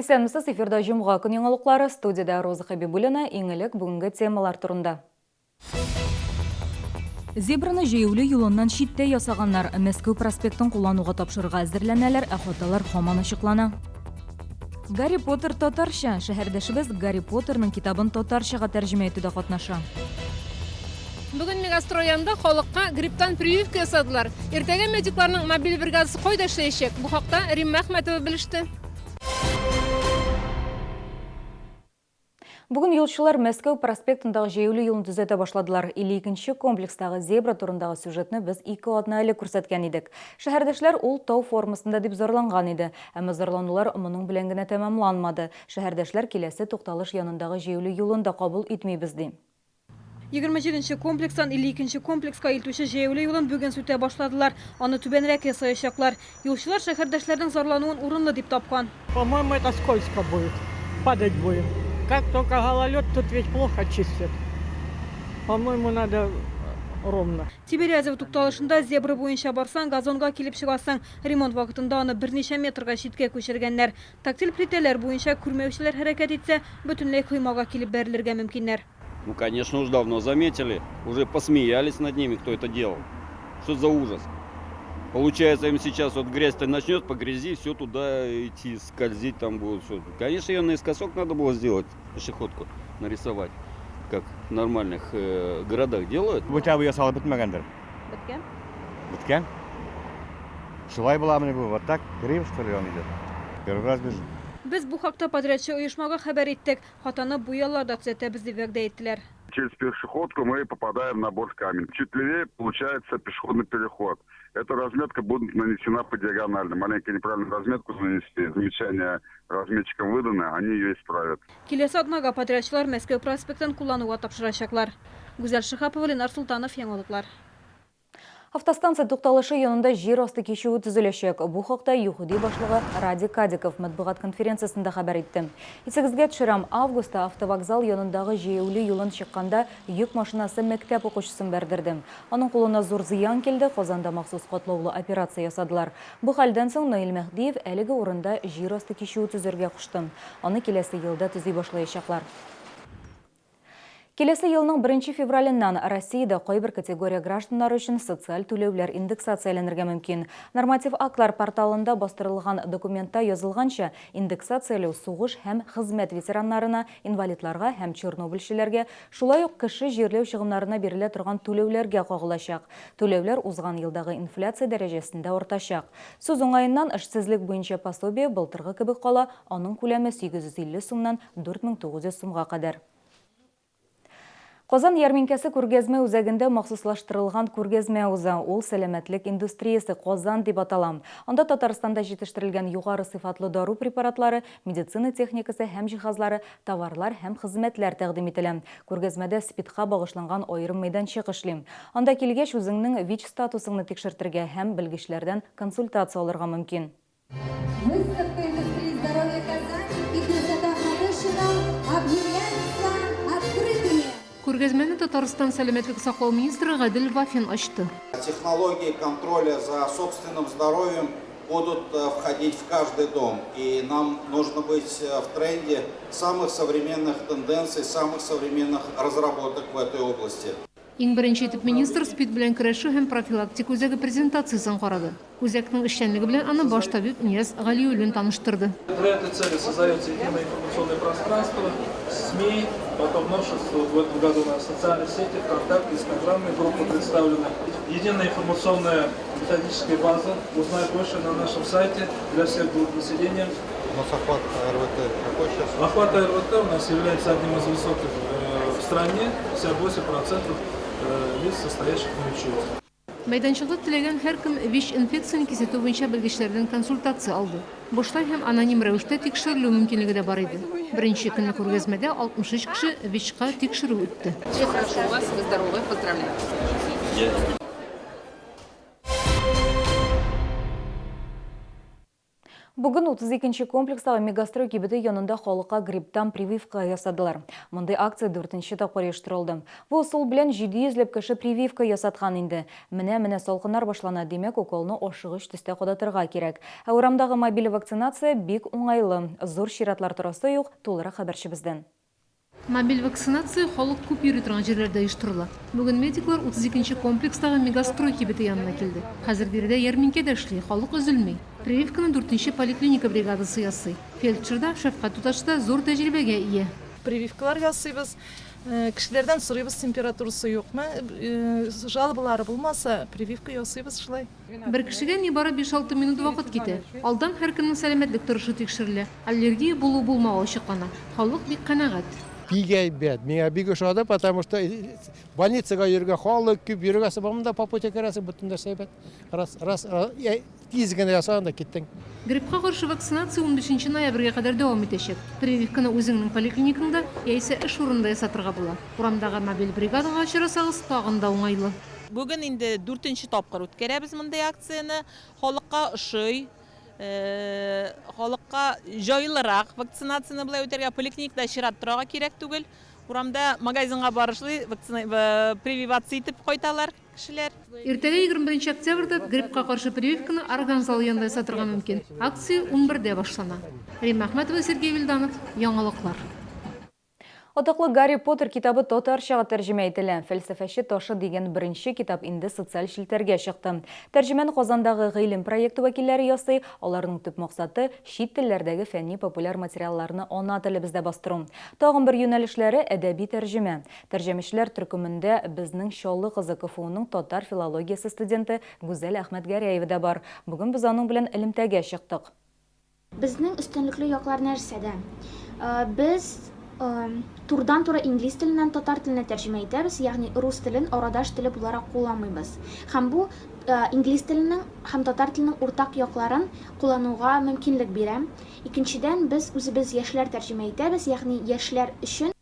Исәнмесез, эфирда җомга көн яңалыклары, студиядә Роза Хәбибуллина, иң элек бүгенге темалар турында. Зебраны җәяүле юлыннан читтә ясаганнар. Мәскәү проспектын куллануга тапшырырга әзерләнәләр, ә хаталар һаман ачыклана. Гарри Поттер татарча! Шәһәрдәшебез Гарри Поттерның китабын татарчага тәрҗемә итүдә катнаша. Бүген Мегастрой янында халыкка грипптан прививка ясадылар. Иртәгә медикларның мобиль бригадасы кайда эшләячәк? Бу хакта Римма Әхмәтова белеште. Бүген юлчылар Мәскәү проспектындагы җәяүле юлны төзәтә башладылар. 52 нче комплекстагы зебра турындагы сюжетны без ике атна элек күрсәткән идек. Шәһәрдәшләр ул тау формасында дип зарланган иде. Әмма зарланулар моның белән генә тәмамланмады. Шәһәрдәшләр киләсе тукталыш янындагы җәяүле юлын да кабул итмибез ди. 27 нче комплекстан 52 нче комплекска илтүче җәяүле юлын бүген сүтә башладылар. Аны түбәнрәк ясаячаклар. Юлчылар шәһәрдәшләрнең зарлануын урынлы дип тапкан. По-моему, это скользко будет. Падать будем. Как только гололед, тут ведь плохо чистят. По-моему, надо ровно. Тимирязево тукталышында зебра буенча барсаң, газонга килеп чыгасың. Ремонт вакытында аны берничә метрга читкә күчергәннәр. Тактиль плитәләр буенча күрмәүчеләр хәрәкәт итсә, бөтенләй коймага килеп бәрелергә мөмкиннәр. Ну, конечно, уж давно заметили, уже посмеялись над ними, кто это делал. Что за ужас? Получается, им сейчас вот грязь-то начнет по грязи, все туда идти, скользить там будут. Все. Конечно, ее наискосок надо было сделать, пешеходку нарисовать, как в нормальных э, городах делают. Бу тәбе ясалып бетмәгәндер. Беткән. Беткән? Шулай буламыни бу? Вот так криво, что ли, он идет? Первый раз вижу. Без бу хакта подрядчы оешмага хәбәр иттек. Хатаны бу ялларда төзәтәбез, дип вәгъдә иттеләр. Через пешеходку мы попадаем на борт камень. Чуть левее получается пешеходный переход. Эта разметка будет нанесена по диагонали. Маленько неправильную разметку нанесли. Замечания разметчикам выданы, они ее исправят. Киләсе атнага подрядчылар Мәскәү проспектын куллануга тапшырачаклар. Гүзәл Шиһапова, Ленар Солтанов, Яңалыклар. Автостанция тукталышы янында җир асты кичүе төзеләчәк. Бу хакта ЮХИДИ башлыгы Радик Кадиков матбугат конференциясендә хәбәр итте. Исегезгә төшерәм, августта автовокзал янындагы җәяүле юлын чыкканда йөк машинасы мәктәп укучысын бәрдерде. Аның кулына зур зыян килде, Казанда махсус катлаулы операция ясадылар. Бу хәлдән соң Наил Мәһдиев әлеге урында җир асты кичүе төзергә кушты. Аны киләсе елда төзи башлаячаклар. Киләсе елның беренче февраленнән Россиядә кайбер категория гражданнар өчен социаль түләүләр индексацияләнергә мөмкин. Норматив актлар порталында бастырылган документта язылганча, индексацияләү сугыш һәм хезмәт ветераннарына, инвалидларга һәм чернобыльчеләргә, шулай ук кеше җирләү чыгымнарына бирелә торган түләүләргә кагылачак. Түләүләр узган елдагы инфляция дәрәҗәсендә артачак. Сүз уңаеннан, эшсезлек буенча пособие былтыргы кебек кала, аның күләме 850 сумнан 4900 сумга кадәр. Казан ярминкәсе күргәзмә үзәгендә махсуслаштырылган күргәзмә уза. Ул Сәламәтлек индустриясе, Казан дип атала. Анда Татарстанда җитештерелгән югары сыйфатлы дару препаратлары, медицина техникасы һәм җиһазлары, товарлар һәм хезмәтләр тәкъдим ителә. Күргәзмәдә СПИДка багышланган аерым мәйданчык эшли. Анда килгәч, үзеңнең ВИЧ-статусыңны тикшертергә һәм белгечләрдән консультация алырга мөмкин. Выставка индустрии здоровья Казани и красота Хабышева объявляются открытыми. Күргәзмәне Татарстан сәламәтлек саклау министры Гадел Вафин ачты. Технологии контроля за собственным здоровьем будут э, входить в каждый дом. И нам нужно быть э, в тренде самых современных тенденций, самых современных разработок в этой области. Иң беренче итеп министр СПИД белән көрәшү һәм профилактика үзәге презентациясен карады. Үзәкнең эшчәнлеге белән аны баш табиб Нияз Галиуллин таныштырды. Для этой цели создается единое информационное пространство, СМИ, потом новшества в этом году у нас социальные сети, ВКонтакте, Инстаграме группа представлена. Единая информационная методическая база, узнай больше на нашем сайте для всех групп населения. У нас охват АРВТ какой сейчас? Охват АРВТ у нас является одним из высоких э, в стране, 58% э, лиц, состоящих на учете. Мәйданчыкта теләгән һәркем ВИЧ-инфекцияне кисәтү буенча белгечләрдән консультация алды. Бушлай һәм аноним рәвештә тикшерелү мөмкинлеге дә бар иде. Беренче көнне күргәзмәдә 63 кеше ВИЧка тикшерү үтте. Все хорошо у вас, вы здоровы, поздравляю. Бүген 32 нче комплекстагы Мегастрой кибете янында халыкка грипптан прививка ясадылар. Мондый акция дүртенче тапкыр оештырылды. Бу ысул белән 700 ләп кеше прививка ясаткан инде. Менә-менә салкыннар башлана, димәк, уколны ашыгыч төстә кадатырга кирәк. Ә урамдагы мобиль вакцинация бик уңайлы. Зур чиратлар торасы юк, тулырак хәбәрчебездән. Мобиль вакцинация халык күп йөри торган җирләрдә оештырыла. Бүген медиклар 32 нче комплекстагы Мегастрой кибете янына килде. Хәзер биредә ярминкә дә эшли, халык өзелми. Прививканы дүртенче поликлиника бригадасы ясый. Фельдшер да, шәфкать туташы да зур тәҗрибәгә ия. Прививкалар ясыйбыз. Кешеләрдән сорыйбыз, температурасы юкмы, жалобалары булмаса, прививка ясыйбыз шулай. Бер кешегә нибары биш-алты минут вакыт китә. Алдан һәркемнең сәламәтлек торышы тикшерелә, аллергия булу-булмавы ачыклана. Халык бик канәгать. Бик әйбәт, миңа бик ошады, потому что больницага йөрергә халык күп, йөрергә соң монда по пути керәсең, бөтен нәрсә әйбәт. Раз, раз, тиз генә ясаган да киттең. Гриппка каршы вакцинация унбишенче ноябрьгә кадәр дәвам итәчәк. Прививканы үзеңнең поликлиникаңда яисә эш урынында ясатырга була. Урамдагы мобиль бригадага очрасагыз, тагын да уңайлы. Бүген инде дүртенче тапкыр үткәрәбез мондый акцияне. Халыкка ошый, халыкка җайлырак вакцинацияне болай үтәргә. Поликлиникада чират торырга кирәк түгел. Урамда магазинга барышлый прививация итеп кайталар кешеләр. Иртәгә 21 октябрьдә гриппка каршы прививканы Орган залы янында ясатырга мөмкин. Акция унбердә башлана. Римма Әхмәтова, Сергей Вильданов, Яңалыклар. Атаклы Гарри Поттер китабы татарчага тәрҗемә ителә. Фәлсәфәче ташы дигән беренче китап инде социаль челтәргә чыкты. Тәрҗемәне Казандагы Гыйлем проекты вәкилләре ясый. Аларның төп максаты, чит телләрдәге фәнни-популяр материалларны ана телебездә бастыру. Тагын бер юнәлешләре, әдәби тәрҗемә. Тәрҗемәчеләр төркемендә безнең Чаллы кызы КФУның татар филологиясе студенты Гүзәл Әхмәтгәрәева да бар. Бүген без аның белән элемтәгә чыктык. Безнең өстенлекле яклар нәрсәдә? Без турыдан-туры инглиз теленнән татар теленә тәрҗемә итәбез, ягъни рус телен арадаш теле буларак кулланмыйбыз. Һәм бу инглиз теленең һәм татар теленең уртак якларын куллануга мөмкинлек бирә. Икенчедән, без үзебез яшьләр тәрҗемә итәбез, ягъни яшьләр өчен.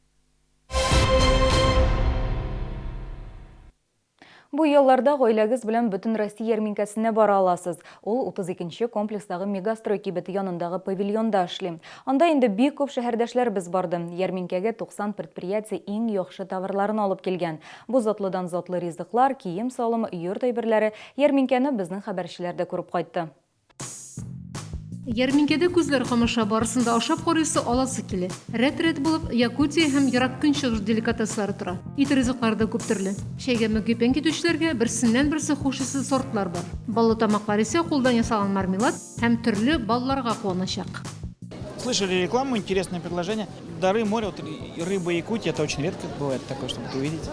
Бу ялларда гаиләгез белән Бөтенроссия ярминкәсенә бара аласыз. Ул 32 нче комплекстагы Мегастрой кибете янындагы павильонда эшли. Анда инде бик күп шәһәрдәшләребез барды. Ярминкәгә 90 предприятие иң яхшы товарларын алып килгән. Бу затлыдан затлы ризыклар, кием-салым, йорт әйберләре. Ярминкәне безнең хәбәрчеләр дә күреп кайтты. Ярминкәдә күзләр камаша, барысын да ашап карыйсы, аласы килә. Рәт-рәт булып, Якутия һәм Ерак Көнчыгыш деликатеслары тора. Ит ризыклары да күптөрле. Чәйгә мөкиббән китүчеләргә берсеннән-берсе хуш исле сортлар бар. Баллы тамаклар исә кулдан ясалган мармелад һәм төрле балларга куаначак. Слышали рекламу, интересное предложение. Дары моря, вот рыба Якутии, это очень редко бывает такое, чтобы это увидеть.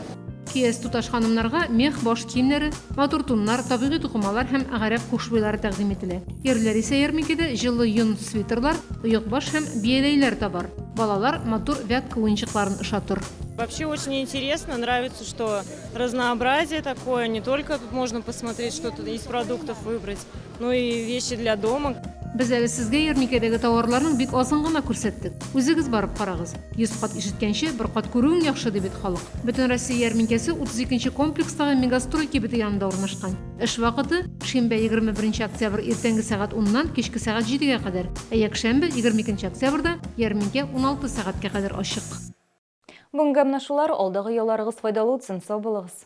Көяз туташ ханымнарга мех баш киемнәре, матур туннар, табигый тукымалар һәм гарәп хушбуйлары тәкъдим ителә. Ирләр исә ярминкәдә җылы йон свитерлар, оекбаш һәм бияләйләр табар. Балалар матур вятка уенчыкларын ошатыр. Вообще очень интересно, нравится, что разнообразие такое, не только тут можно посмотреть что-то из продуктов выбрать, но и вещи для дома. Без әле сезгә ярминкәдәге товарларның бик азын гына күрсәттек. Үзегез барып карагыз. 100 кат ишеткәнче, бер кат күрүең яхшы, ди бит халык. Бөтенроссия ярминкәсе 32 нче комплекстагы Мегастрой кибете янында урнашкан. Эш вакыты, шимбә 21 нче октябрь иртәнге сәгать уннан кичке сәгать җидегә кадәр, ә якшәмбе 22 нче октябрьдә ярминкә 16 сәгатькә кадәр ачык. Бүгенгә менә шулар, алдагы ялларыгыз файдалы үтсен, сау булыгыз!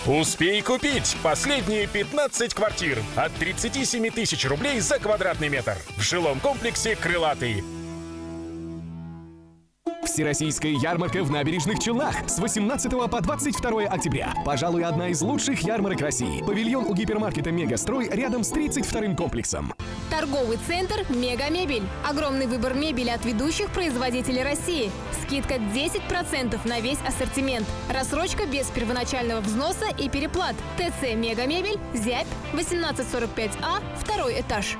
Успей купить последние 15 квартир от 37 тысяч рублей за квадратный метр в жилом комплексе «Крылатый». Всероссийская ярмарка в Набережных Челнах с 18 по 22 октября. Пожалуй, одна из лучших ярмарок России. Павильон у гипермаркета «Мегастрой» рядом с 32-м комплексом. Торговый центр «Мегамебель». Огромный выбор мебели от ведущих производителей России. Скидка 10% на весь ассортимент. Рассрочка без первоначального взноса и переплат. ТЦ «Мегамебель», ЗЯП, 1845А, второй этаж.